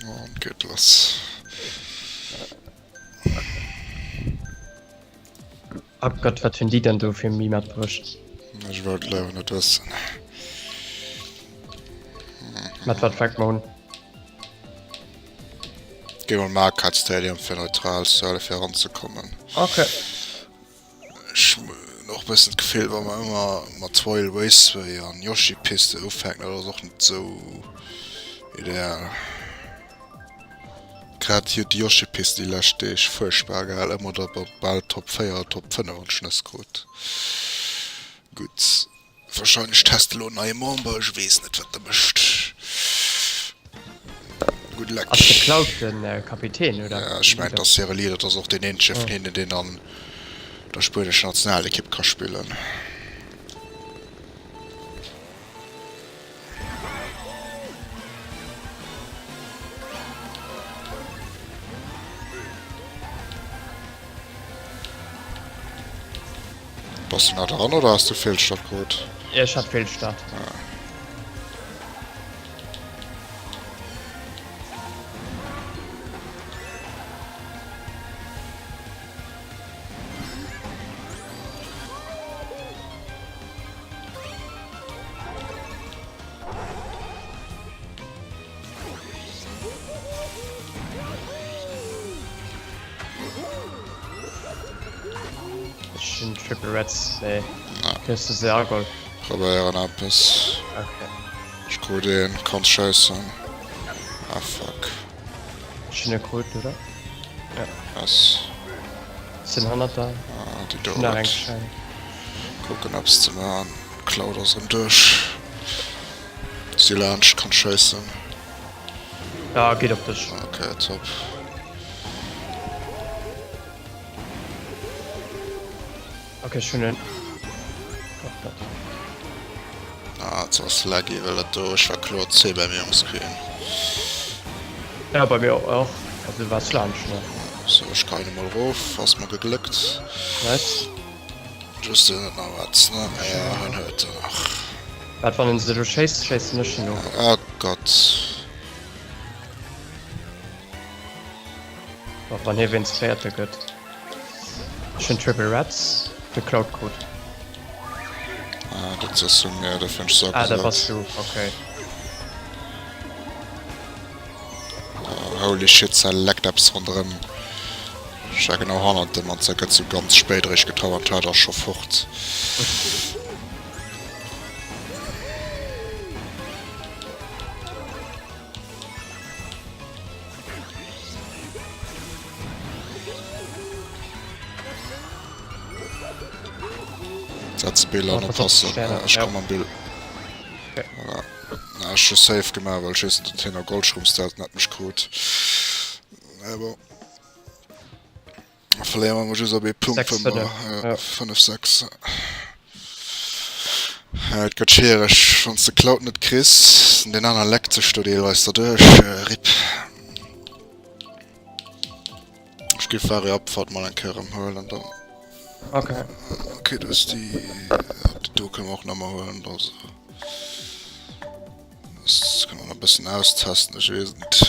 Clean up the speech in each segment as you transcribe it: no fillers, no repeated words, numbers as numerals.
An et geet lass. Oh Gott, wat hunn déi dann do fir Mie matbruecht? Ech wollt et leider net wëssen. Mat wat fänkt mer un? Géi mol Marquardt Stadium fir neutral ze hale fir eranzekommen. Okay. Ech hunn och bëssen d'Gefill wa mer ëmmer mat Royal Raceway an Yoshi Piste ufänken, dat ass och net esou ideal. Grad déi Yoshi-Piste déi lescht Deeg, fuerchtbar gehal, ëmmer da bal Top 4 oder Top 5 an d'Schnëss krut. Gutt, wahrscheinlech test elo en neie Member, ech weess net wat de mécht. Good luck. Ass de Cloud den Kapitän oder? Ja, ech mengen et ass hire Leader, et ass och deen eenzege vun hinnen deen an der spuenescher Nationalekipp ka spillen. Bass du nach dran oder has du Fehlstart krut? Ja, ech hat Fehlstart. Ah. Ech hunn Triple Reds, nee. Kriss du se agoll? Probéieren eppes. Okay. Ech krut een, kanns schéissen. Ah fuck. Ech hunn e krut, oder? Ja. Was? Sinn hannert der. Ah, déi do. Nach eng Schein. Kucken eppes ze man. Cloud ass erëm duerch. Si laanscht, kann schéissen. Ja, geet op dech. Okay, top. Okay, ech hunn en. Och net. Ah, et ass laggy, well dat do, ech war kloer C bei mir um Screen. Ja, bei mir och. Also du waars laanscht, ne? So, ech geien emol erof, ass mer gegléckt. Nice. Just en huet nach wat, ne? Ja, en huet en nach. Wat wann en se elo schéisst, schéissen ech en of. Oh Gott. Och wann hie wéinst Véierte gëtt. Ech hunn Triple Reds, de Cloud krut. Ah, dat ass vun mir, dofir hunn ech se Ah, dat agesat. bass du, okay. Oh, holy shit, se leckt eppes ronderëm. Ech war genau hannert dem an se gëtt sou ganz spéit eréischt getraff an d'Hard ass scho fort. Setze Bill an oppassen. Ech komm am Bill. Voilà. Na, ech hu safe gemaach, well ech weess net, datt hien a Goldschrumpfstelt net mech krut. Mä bon. Verléiere mer mol just op ee Punkt, 6, wa mer 5, ja. 5, 6. Ja, et gëtt schwiereg, wann s de Cloud net kriss. Deen aner leckt sech do deelweis derduerch. Rip. Ech géif Vario Abfahrt mol eng Kéier erëm huelen dann. Okay. Okay, du hues déi, déi do kënne mer och nach mol huelen. Da se. Das kënne mer nach e bëssen austesten, ech weess et net.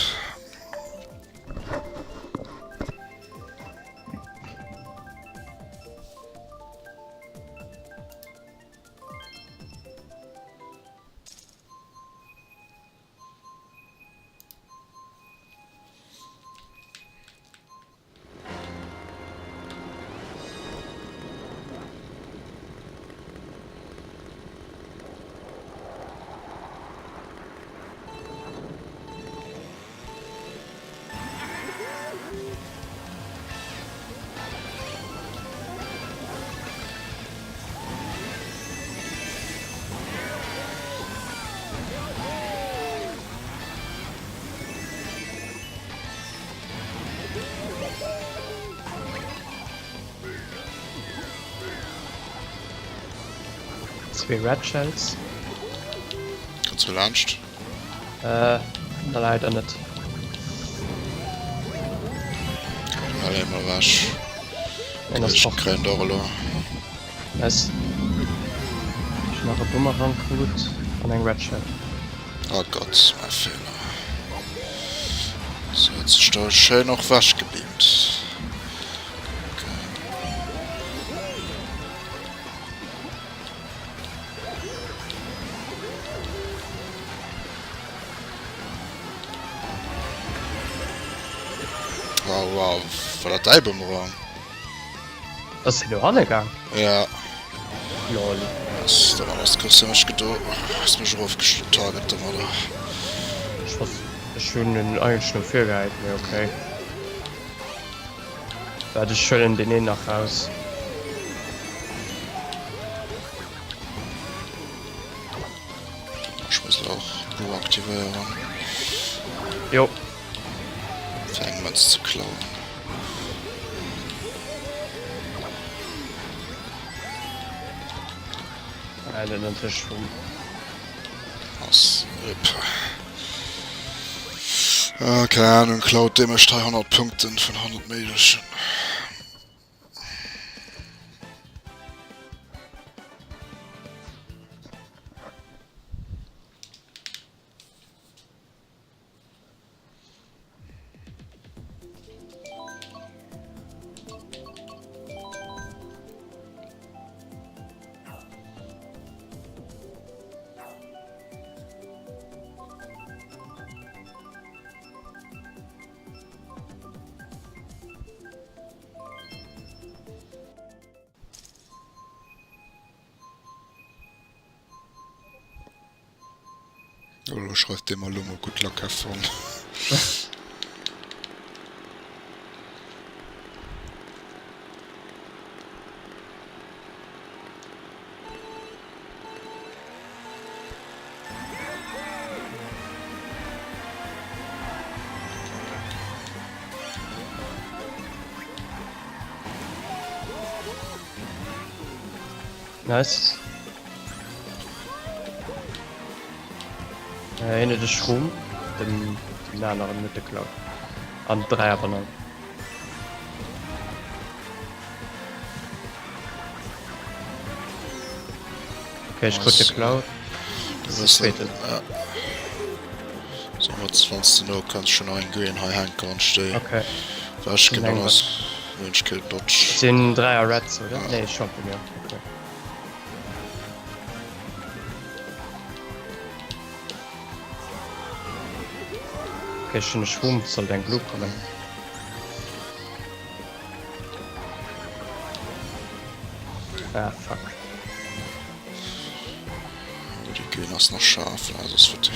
Zwee Red Shells. Kanns du laanscht? Äh, na leider net. Hal ee mol ewech. En ass Ech fort. kréien der och elo. Nice. Ech hun nach e Bumerang krut an eng Red Shell. Oh Gott, mäi Feeler. Huet sech do schéin och wech gebeamt. Wow, wow, war dat däi Bumerang? Ass deen do hanne gaang? Ja. Lol. Ass der ass kurz mech gedo ass mech erofgetarget domadder. Ech wosst, ech hunn en eigentlech no vir gehäit, mee okay. Waart ech huelen deen een nach raus. Ech muss elo och Blue aktivéieren. Jo. Fir eng Mënz ze klauen. Ah, den natierlech vum. Ass RIP. Ah, keng Ahnung, klaut dee mécht hei 100 Punkten vun 100 méiglechen. Elo schreift dee mer elo mol Good luck, have fun. Nice. Äh, een huet e Schrumm, den, den aneren huet de Cloud. An Dräierbanann. Okay, ech krut de Cloud. Du hues den, ja. So, wat wanns de no kanns schon nach eng Green hei hänken, wann ech déi Okay. wech ginn, dann ass hunn ech keen Dodge. Sinn Dräier Reds, oder? Ja. Nee, Champignon. Okay. Okay, ech hunn e Schrumpf, sollt eng Blue kommen. Ah, fuck. Oh, déi Green ass nach scharf, ah, soss huet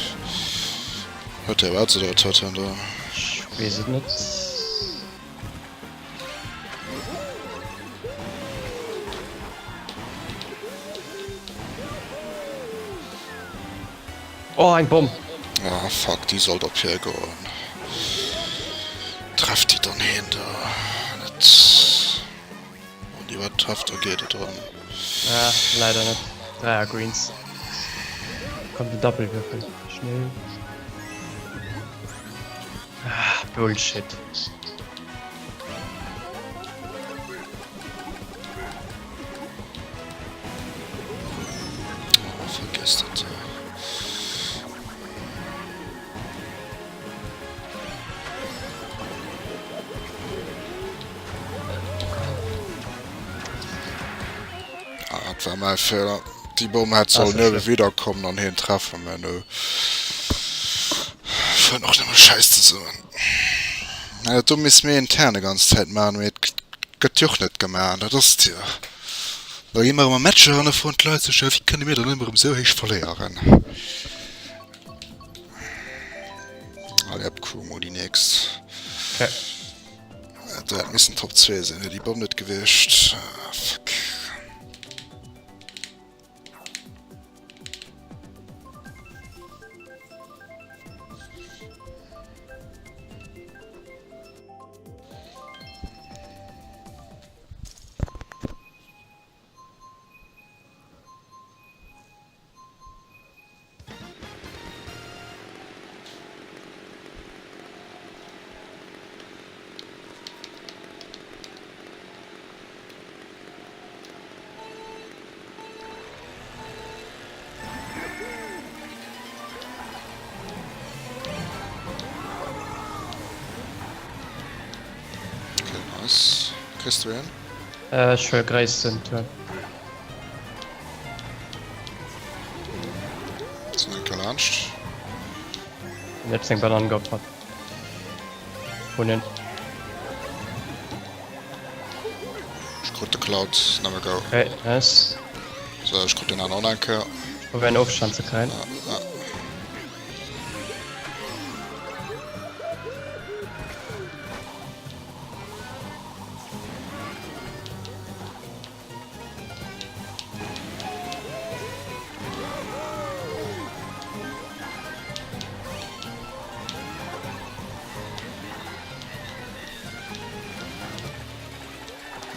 huet der Reds oder wat huet hien do? Ech weess et net. Oh, eng Bomm! Ah, fuck, déi sollt op hie goen. Trefft déi dann hien do net? Wann déi wat trefft, da geet et erëm. Ah, leider net. Dräier Greens. Kommt den Doppelwürfel. Schnell. Ah, Bullshit. Oh, vergiss dat. Ah, dat war mäi Feeler. Déi Bomm hätt sollen nëmme wiederkommen an hien treffen, mä no fënnt och nëmme Schäiss zesummen. Mä dat do misst mir intern e ganz Zäit maachen, mee et gëtt jo och net gemaach, dat ass et jo. Da gi mer ëmmer Matcher an da froen d'Leit sech, jo wéi kënne mir dann ëmmer erëm esou héich verléieren? Allez hop, Kumo déi nächst. Okay. Dat hätt missen Top 2 sinn, wier déi Bomm net gewiescht. Ah, fuck. Nice. Kriss du een? Ech huele gréissten Tuerm. Sinn eng Kéier laanscht. En huet seng Banann geopfert. Hunn en. Ech krut de Cloud, nëmme go. Okay, nice. So, ech krut deen aner och nach eng Kéier. Ech probéieren Ofstand ze kréien. Ja, ja.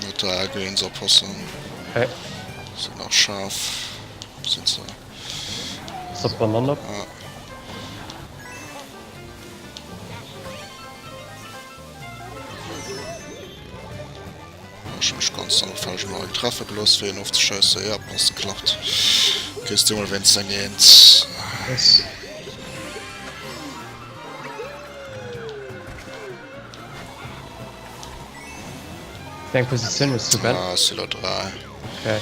Mat der Greens oppassen. Okay. Sinn nach scharf. Sinn se. Ass op Banann op. Ja. Ech hu mech ganz an falsch mol treffe gelooss fir en ofzeschéissen. Ja passt klappt. Kriss du mol wéinst eng eent. Yes. Wéi eng Positioun hues du Ben? Ah, ech si lo 3. Okay.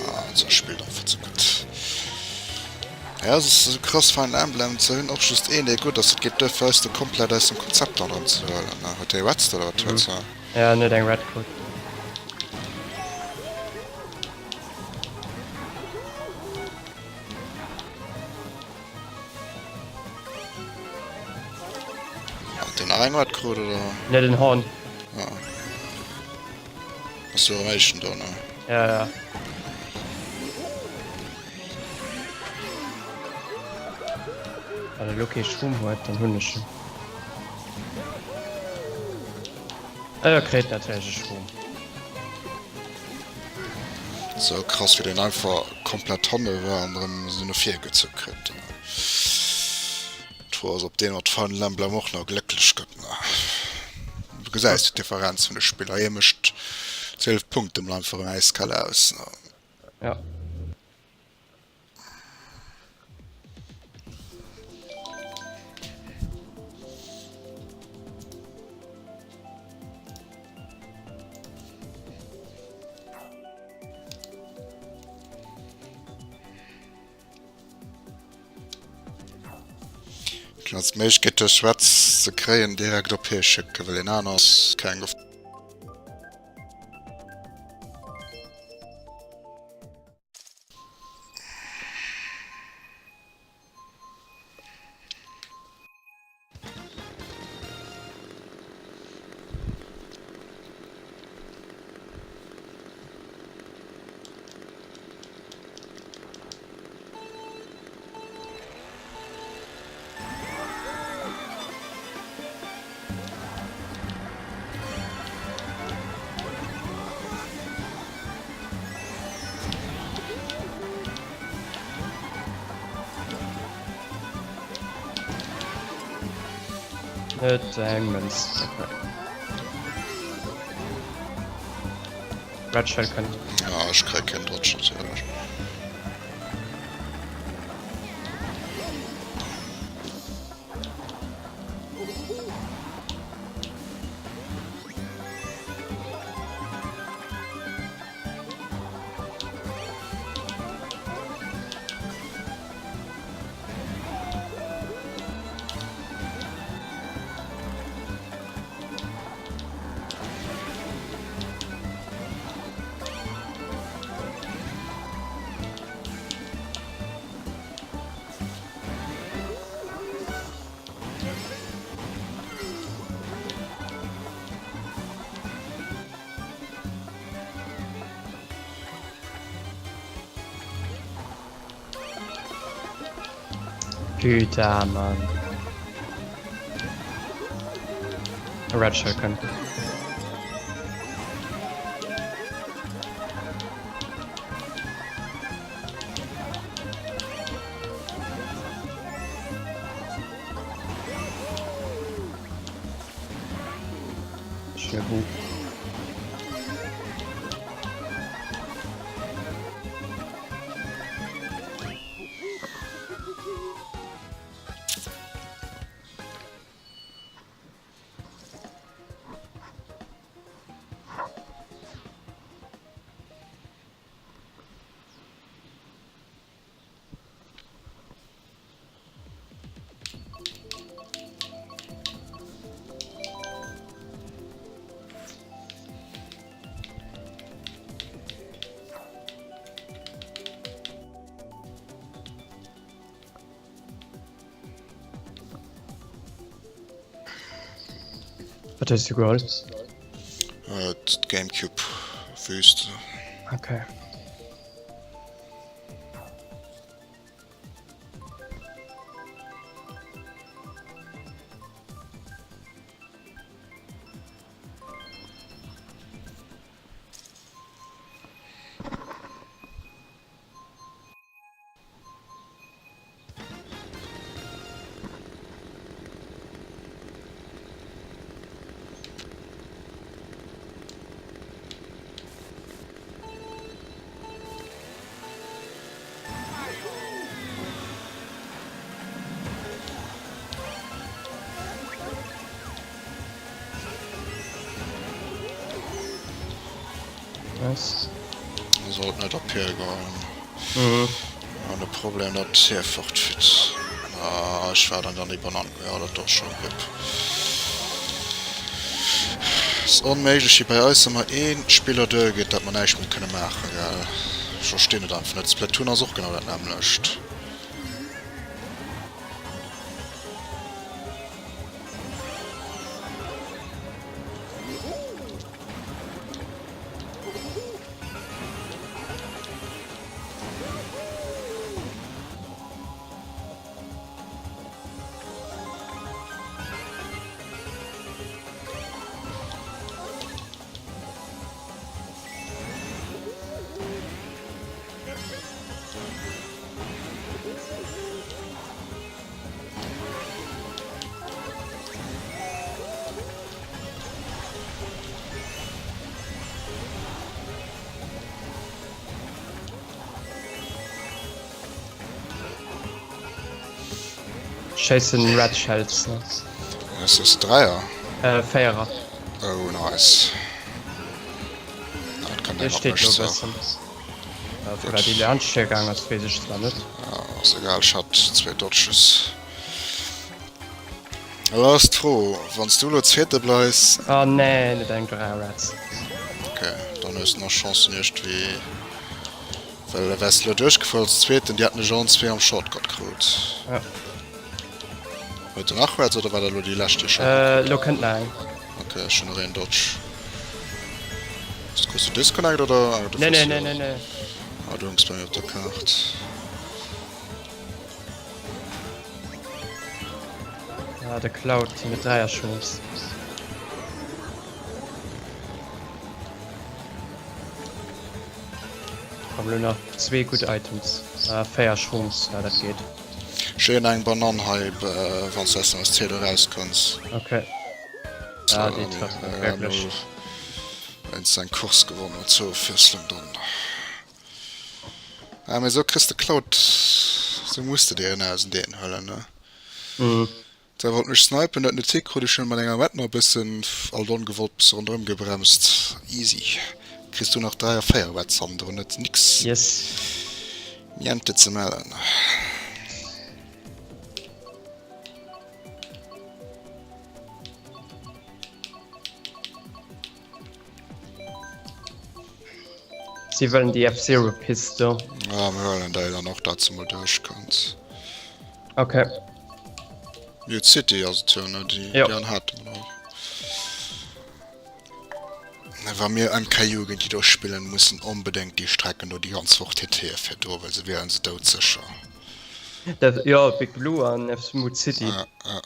Ah, se spillt einfach ze gutt. Ja, es ass esou krass Final Emblem, se hunn och just een dee gutt ass. Et geet duer fir eis do komplett aus dem Konzept dann erëm ze huelen. Ne? Huet dee Red oder wat huet se? Ja, en huet eng Red krut. Hat deen nach eng Red krut oder? Ne, den Horn. Ah. Ass jo erëm éischten do, ne? Ja, ja. Wann e lo kee Schrumm huet, dann hunn ech en. Ah jo, kréit natierlech e Schrumm. Sou krass wéi deen einfach komplett hanne war an erëm esou no vir gezu kritt. D'Fro ass op deen mat Final Emblem och nach glécklech gëtt. Du gesäis jo d'Differenz vun de Spiller, hie mécht 12 Punkte mol einfach erëm äiskal aus. Ja. Du has d'Méiglechkeet duerch Schwätz ze kréien direkt op hie schécken, well een aner ass keng Gefor. Net eng Münz. Okay. Red Shell kënnt. Ja, ech kréie keen Dodge natierlech. Putain, Mann. Red Shell kënnt. Schnell Wat hues du geholl? D'Gamecube Wüste. Okay. Nice. Sollt net op hie goen. Mhm. An de Problem dat hie fortfitt. Ah, ech war dann dann déi Banann. Ja, dat doch schon RIP. Ass onméiglech wéi bei eis ëmmer een Spiller duergeet, dat mer näischt méi kënne maachen, gell? Ech verstinn et einfach net. Splatoon ass och genau dat nämmlecht. Schéissen Red Shells ne? Ass das Dreier? Äh, Véierer. Oh, nice. Dat kann Dir steet lo bëssen. Vu dat déi laanscht hier gaang ass, weess ech zwar net. Ja, ass egal, ech hat zwéi Dodges. Elo ass d'Fro, wann s du elo Zweete bleifs. Oh nee, net eng 3 Rats. Ok, dann hues de nach Chancen iergendwéi, well da wäers de elo duerchgefuer als Zweeten, déi hätten dech allen zwee am Shortcut krut. Ja. Huet de nach Rats oder war dat elo déi lescht déi ech hat? Äh, elo kënnt nach eng. Ok, ech hunn nach een Dodge. Kriss du Disconnect oder? Ah, du Nee, nee, nee, nee, nee. Ah, du hungs bei mir op der Kaart. Ah, de Cloud mit Dreier Chance. Komm, lo nach zwee gutt Items. Ah, 4 Shrooms, ja, dat geet. Schéin eng Banann hei, wann s du aus dem SC do rauskënns. Okay. Ah, déi trefft net wierklech. Wéinst eng Course gewonnen huet, zur Ofwiesslung dann. Ah, mee sou kriss de Cloud, sou muss de dir en auseneen huelen, ne? Mhm. Der wollt mech snipen, huet net hikrut, ech hunn mat enger Wett nach e bëssen alt ongewollt bësse ronderëm gebremst. Easy. Kriss du nach 3 a 4 Wets hannendrun, net nix. Yes. Niente ze mellen. Si wëllen déi F-Zero Pist do. Ja, mir huelen déi dann och, dat se mol duerch kanns. Okay. Mute City ass et jo, ne? Déi, Jo. déi an hate mer och. Wa mir MKU géint déi do spillen, mussen onbedéngt déi Strecken do déi ganz Woch TT fir do, well se wieren se doudsécher. Dat, jo, Big Blue an F-Mute City. Ja, ja.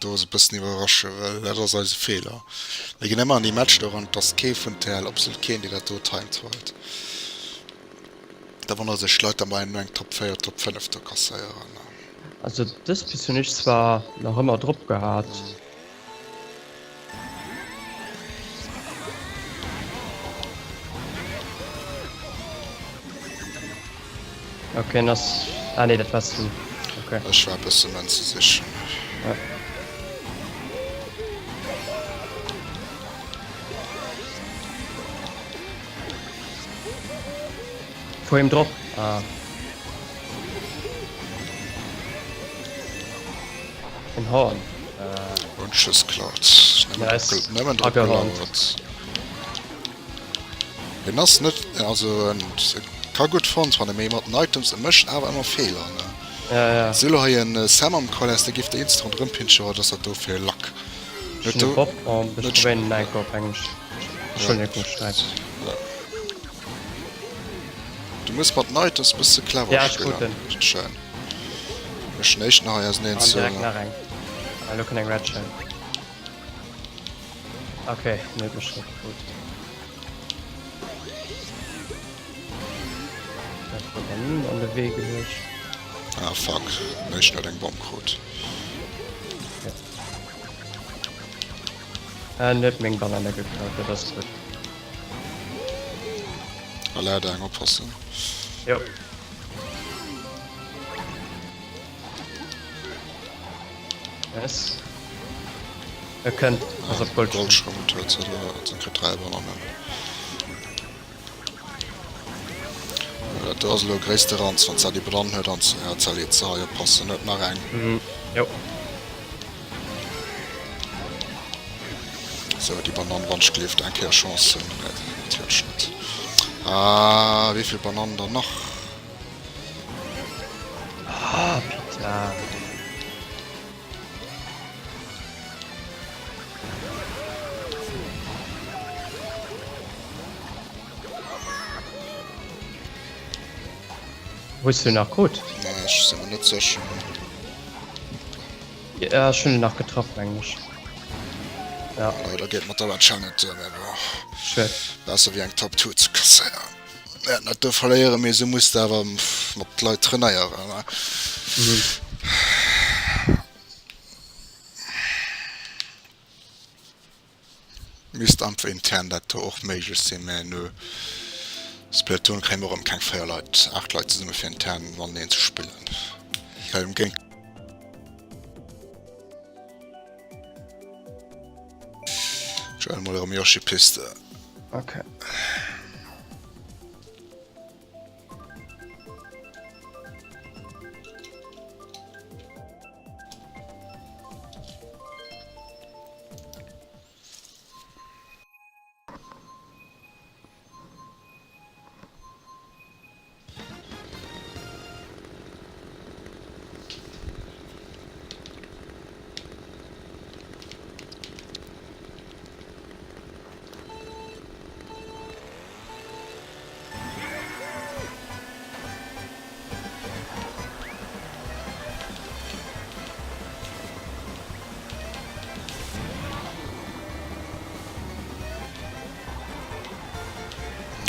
Do ass e bëssen iwwerrasche, well dat ass eise Feeler. Mir ginn ëmmer an déi Match do eran, et ass kee vun TL, absolut keen, dee dat do timed huet. Da wonnere sech d'Leit, datt mer eng Top 4, Top 5 do kasséieren. Also dës Pist hunn ech zwar nach ëmmer drop gehat. Ok, en ass... Ah nee, dat wars du. Ok. Ech war e bësse Mënze sichen. Ja. Fuer him drop. Ah. En Horn. Äh. Und tschüss, Cloud. Nice. Nëmmen drop gelauert. Hien ass net, also en ka gutt fonnt wann e méi mat den Items, e mécht awer ëmmer Feeler ne. Ja, ja. Si elo hei en Sam am Call ass, da giff de Insta ronderëm pinschen, wat ass dat do fir e Lack. Ech hunn e Bob an ech probéieren en enke op engem Ech huelen e Kugelschreiber. Du muss mat Nightos bësse clever Ja, ech krut en. Schéin. Ech den éischten hei auseneen An direkt nach eng. Ah, elo kënnt eng Red Shell. Okay, en huet mech net gekrut. Dat war dann an de Wee geluecht. Ah fuck, den éischten huet eng Bomm krut. En huet meng Banane geklaut, dat ass gutt. Alert eng oppassen. Jo. Yes. E kënnt, ass op Goldschrëmm. Goldschrëmm huet se da, kritt 3 Bananen. Dat do ass elo gréisste Ranz, wann d'Sally Bananen huet an ja d'Sally ze hei oppassen, huet nach eng. Mhm, jo. Sou, déi Banann wann ech gleeft eng Kéier Chance hunn. Nee, natierlech net. Ah, wéivill Banannen dann nach? Ah, Pita. Hues du nach krut? Nee, ech si mer net sécher. Ja, ech hunn en nach getraff, mengen ech. Ja. Leider geet mat der Red Shell net duer, mä bon. Schued. Besser wéi eng Top 2 ze kasséieren. Ja, net do verléieren, mee sou muss de awer mat Leit trainéieren, ne? Mhm. Misst einfach intern dat do och méiglech sinn, mä no Splatoon kréie mer erëm keng 4 Leit, 8 Leit zesumme fir intern mateneen ze spillen. Géint Ech mol erëm Yoshi Piste. Okay.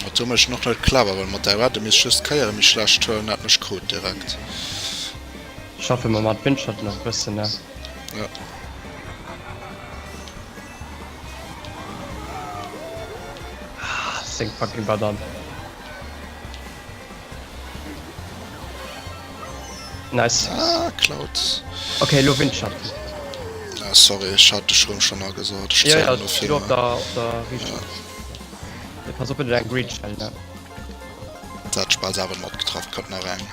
Dat do mech nach net clever, well mat der Red misst just Kéiere méi schlecht huelen, hat mech krut direkt. Schaffe mer mat Windschatten och bëssen, ne? Ja. Ah, seng fucking Banann. Nice. Ah, Cloud. Okay, elo Windschatten. Ah, sorry, ech hat dech rëm schon agesat. Ech Ja, ja, zéien no du vir. op der, op der riichter. Ja. Pass op, huet eng Green Shell, ne? Dat hat bal selwer mat getraff, kënnt nach eng.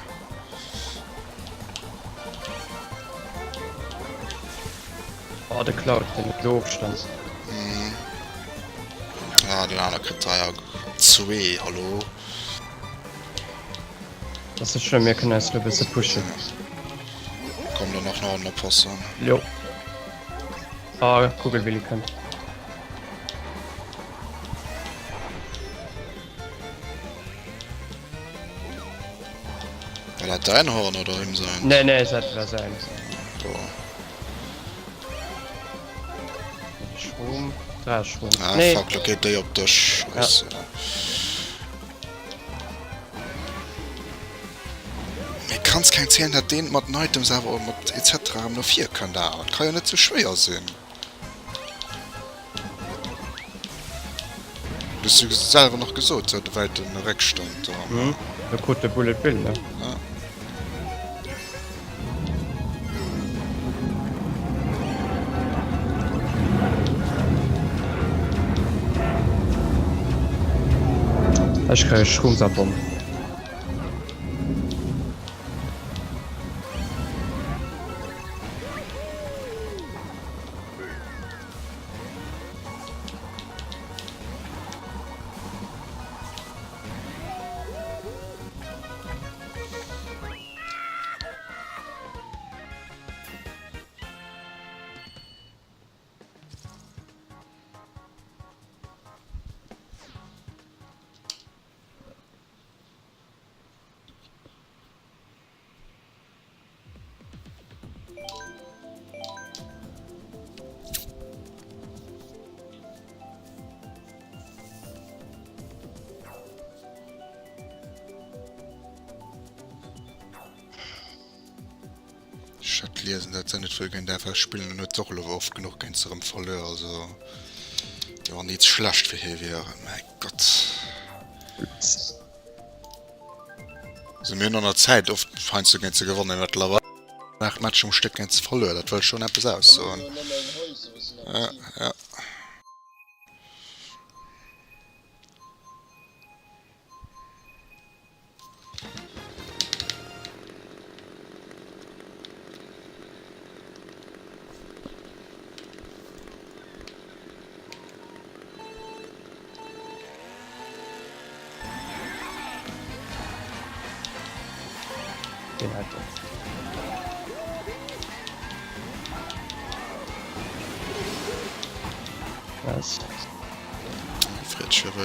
Oh, de Cloud, den huet elo Ofstand. Mhm. Ah, den aner kritt 3 a 2, hallo. Das ist schön, mir kënnen eis lo bësse pushen. Komm dann nach nach oppassen. Jo. Ah, Kugelwilli kënnt. War dat dein Horn oder him sein? Nee, nee, dat war sein. Boah. Schrom, da Schrom. Ah, nee. fuck, da geet déi op dech. Ja. Mee kanns keng zielen dat deen mat den Items awer och mat etc erem no vir kënnt awer et ka jo net sou schwéier sinn. Du hues jo selwer nach gesot se huet e wäiten Réckstand do. Mhm, do krut de Bullet Bill ne. Ja. Ech kréie Shrooms a Bomm. Ech hat liesen dat se net wëll géint FS spillen an huet se och elo oft genuch géint se erëm verluer, also jo wann déi ze schlecht fir hie wieren, mäi Gott. Also mir hunn an der Zäit oft heiansdo géint se gewonnen, mëttlerweil 8 Matcher um Stéck géint se verluer, dat wëll schonn eppes aussoen. Ja, ja. Den hat er. Was?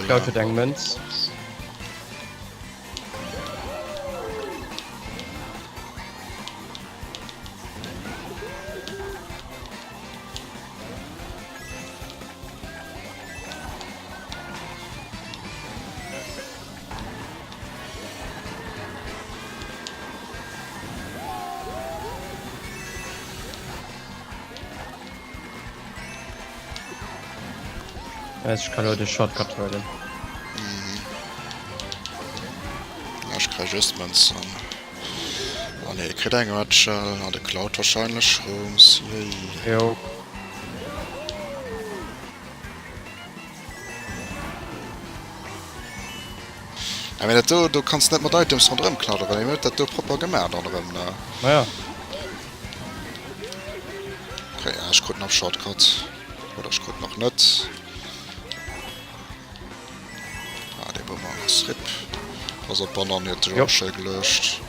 Cloud huet eng Mënz. Ech kann elo de Shortcut huelen. Mhm. Ech kréie just Mënzen. Ah nee, kritt eng Red Shell. Ah, de Cloud wahrscheinlech Rooms. Yay. Jo. Ja, mee dat do, do kanns net mat Items ronderëm knadderen. Hien huet dat do propper gemaach dann erëm, ne? Naja. Okay, ja, ech krut nach Shortcut. Oder ech krut nach net. Ah, dee Boomerang ass RIP. Pass op, d'Banann huet sech och schéi geluecht.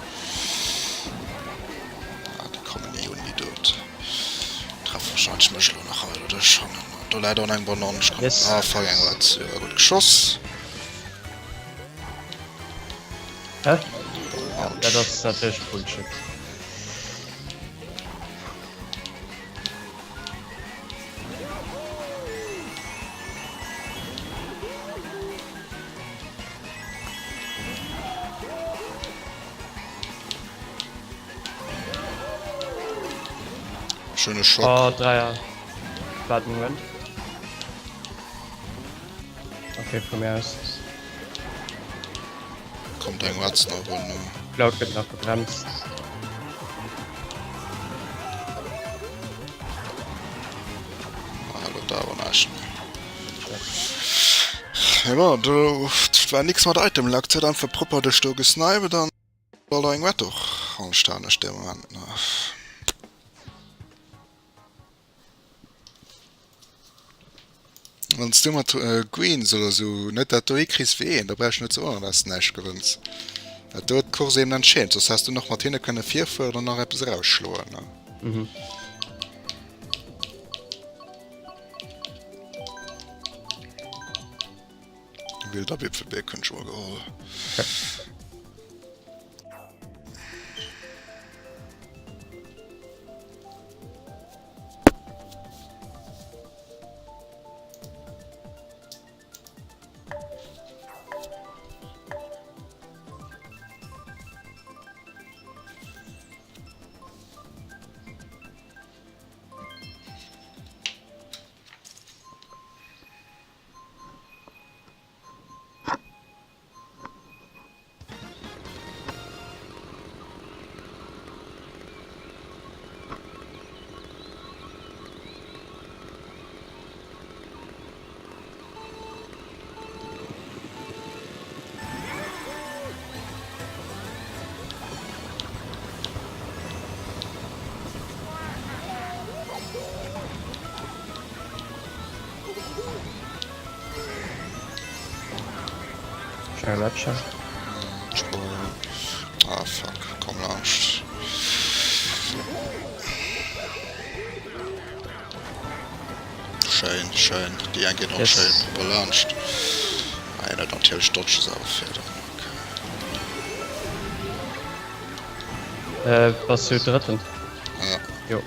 Ah, déi kommen eh un déi dout. Treff wahrscheinlech mech elo nach hei oder dech hannen. Do läit och eng Banann. Ech kommen. Ah, fuck, eng huet jo gutt geschoss. Hä? Dat ass natierlech Bullshit. Schöne Schock. Oh, Dreier. Warte, Moment. Okay, von mir aus. Kommt eng Watz nach un. Cloud gëtt nach gebremst. Ah, lo da awer näischt méi. Ja, bon, do war nix mat Item Luck, huet einfach propper dech do gesniped an all eng Wett och anstänneg dee Moment, ne. Wann s du mat Greens oder sou net dat do hikriss wéi een, da brauchs du net ze wonneren, dass de näischt gewënns. Dat do huet d'Course eben entscheet, soss häss du nach mat hinne kënne virfueren an nach eppes erausschloen, ne? Mhm. Wilder Wipfelberg hunn ech mol geholl. Okay. Schnell Rapture. Ah fuck, komm laanscht. Schéin, schéin. Déi eng geet och schéin propper laanscht. Ah, en huet natierlech Dodges awer fir dann. Okay. Äh, bass du drëtten? Ja. Jo.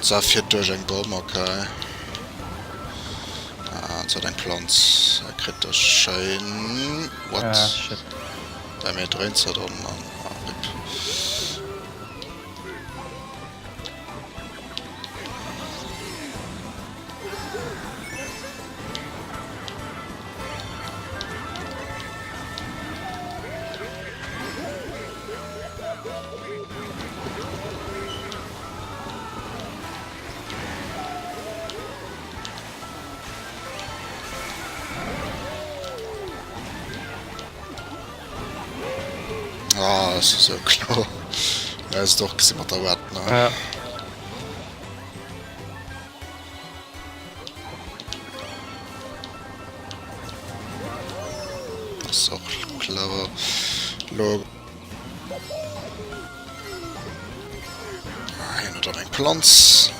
Sa fiert duerch eng Bomm, okay. Ah, se huet eng Planz. E kritt dech schéin. What? Ah, shit. Däi Mee dréint se dann an. Ah, rip. Ah, ass esou kloer. Ja, ass et och gesi mat der Wett, ne? Ja. Ass och clever. Lo. Ah, hien huet dann eng Planz.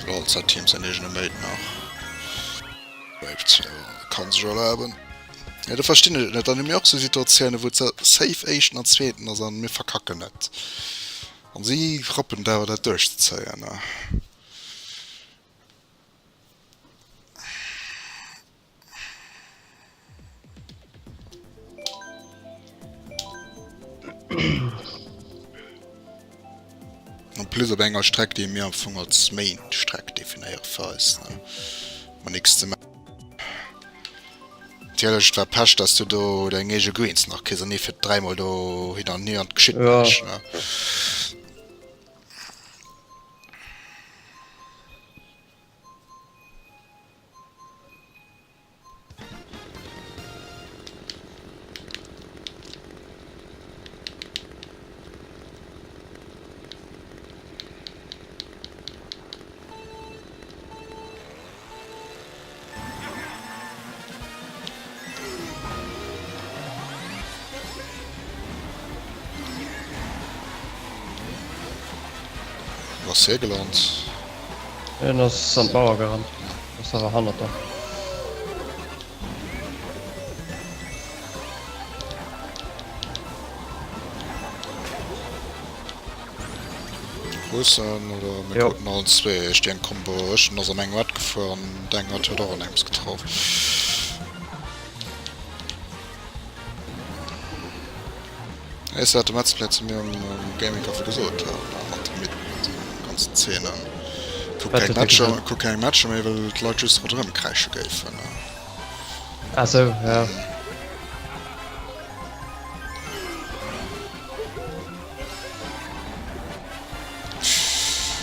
Lol, hat Team säin eegene Mate nach. Kann sech erlaben. Ja, do verstinn ech et net. Dann hu mir och sou Situatiounen, wou et safe éischten an zweeten ass an mir verkacken et. An si rappen et awer dat duerchzezéien. En plus op enger Streck, déi mir am Fong als Main Streck definéiere fir eis, ne? Mer nix ze maachen. Natierlech, et war Pech, dass du do deng eege Greens nach kriss an ee fiert dräimol do hin an hier an et geschitt Ja. näischt, ne? Wou ass hie gelant? En ass an d'Mauer gerannt. Ass awer hannert der. Russen oder mir Jo. kruten allen zwee ech déi eng Combo. Ech ass an engem Rad gefuer an deng Rad huet och an engems getraff. Weess wat de Metzler zu mir um Gaming Café gesot hat mat de mit den ganzen Zeenen. Kuck Wat keng huet e Matcher, gesot? kuck keng Matcher méi, well d'Leit just ronderëm kräische géifen. Ah sou, ja.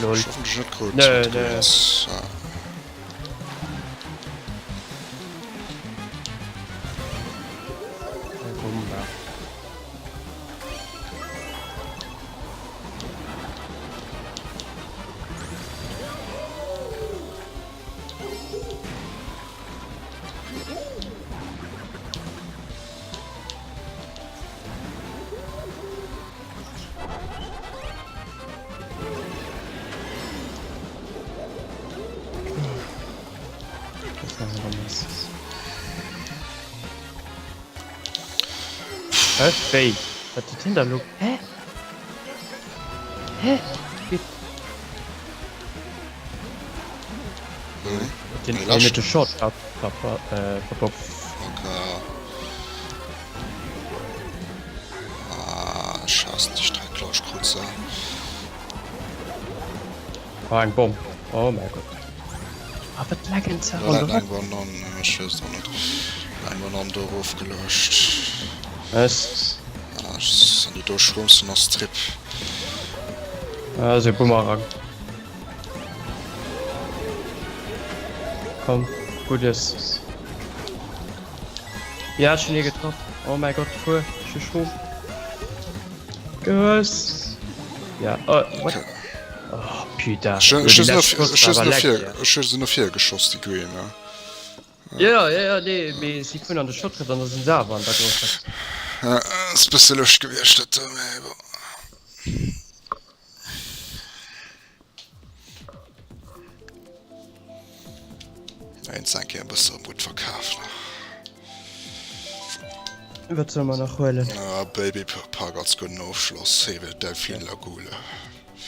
Lol. Ech hoffen, ech net krut. Nö, nö. Ja. Hä? Wéi? Wat huet hien da lo? Hä? Hä? Wéi? Den Hm? hien huet de Shot ab äh, verbockt. Okay. Ah, ech haassen déi Streck, elo ech krut se. Oh, eng Bomm. Oh mäi Gott. Ah, wat lecken ze Da läit eng Banan, ech weess et och net, eng Banan do erofgeluecht. Was? Ah, ech an déi do Schrumsen ass Trip. Ah, se Bumerang. Komm, gutes. Ja, schon hier getroffen. Oh mein Gott, fuhr, ich schrumm. Goss. Ja, oh, what? Oh, putain. Ech hu se no vir geschoss, déi Green, ne? Ja, ja, ja, nee, mee si vun an de Shot an da sinn se awer an der grousser. Ja, ass bësse lëscht gewiescht, dat do, mee bon. Eins eng Kéier e bësse erëm gutt verkaf nach. Wat soll mer nach huelen? Ah, Baby Park als gudden Ofschloss, Hebe Delfin Lagune.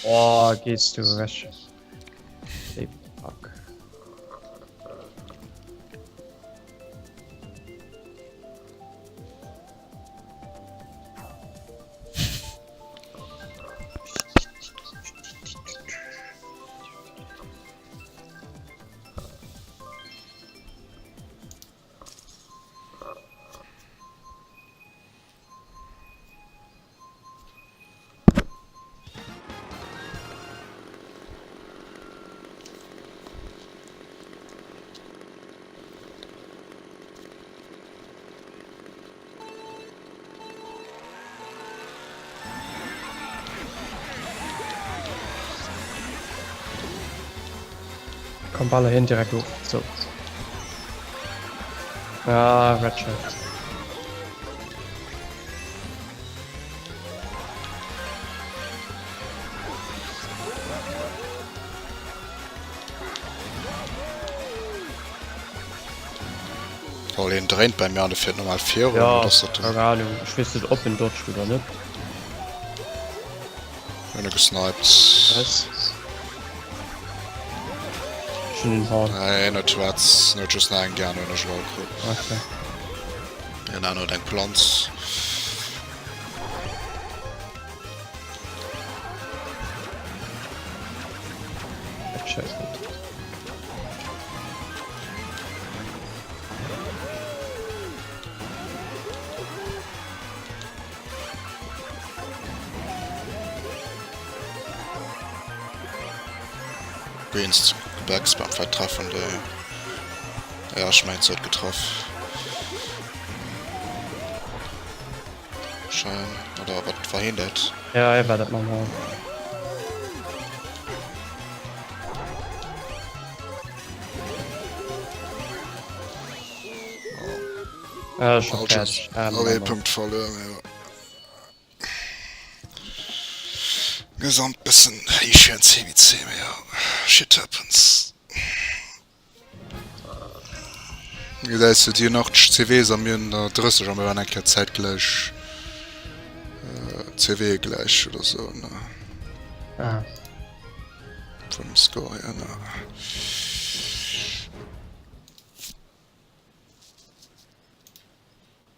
Oh, gees du ewech. Baby Park. Komm baller hien direkt of. So. Ah, Redshirt. Oh, een dréint bei mir an de fiert normal virun. Ja, keine Ahnung. Ech weess net, ob en dodgt oder net. Hun e gesniped. Nice. Ech hun den Horn. Nee, en huet schwaarz. En huet just nach eng déi aner hun ech elo all krut. Okay. En aner huet eng Planz. Greens Backspam vläit treffen déi. Ja ech mengen se huet getraff. Schein oder wat war heen dat? Ja hie war dat mam Horn. Ah, schon fertig. Ah, All ee Punkt verluer, jo. Gesamt bëssen héich fir en CWC, mee jo, shit happens. Gesäis du, déi hunn 80 CWs a mir hunn der 30 a mir waren eng Kéier zäitgläich CW gläich oder sou, ne? Ah. Vum Score hier, ne?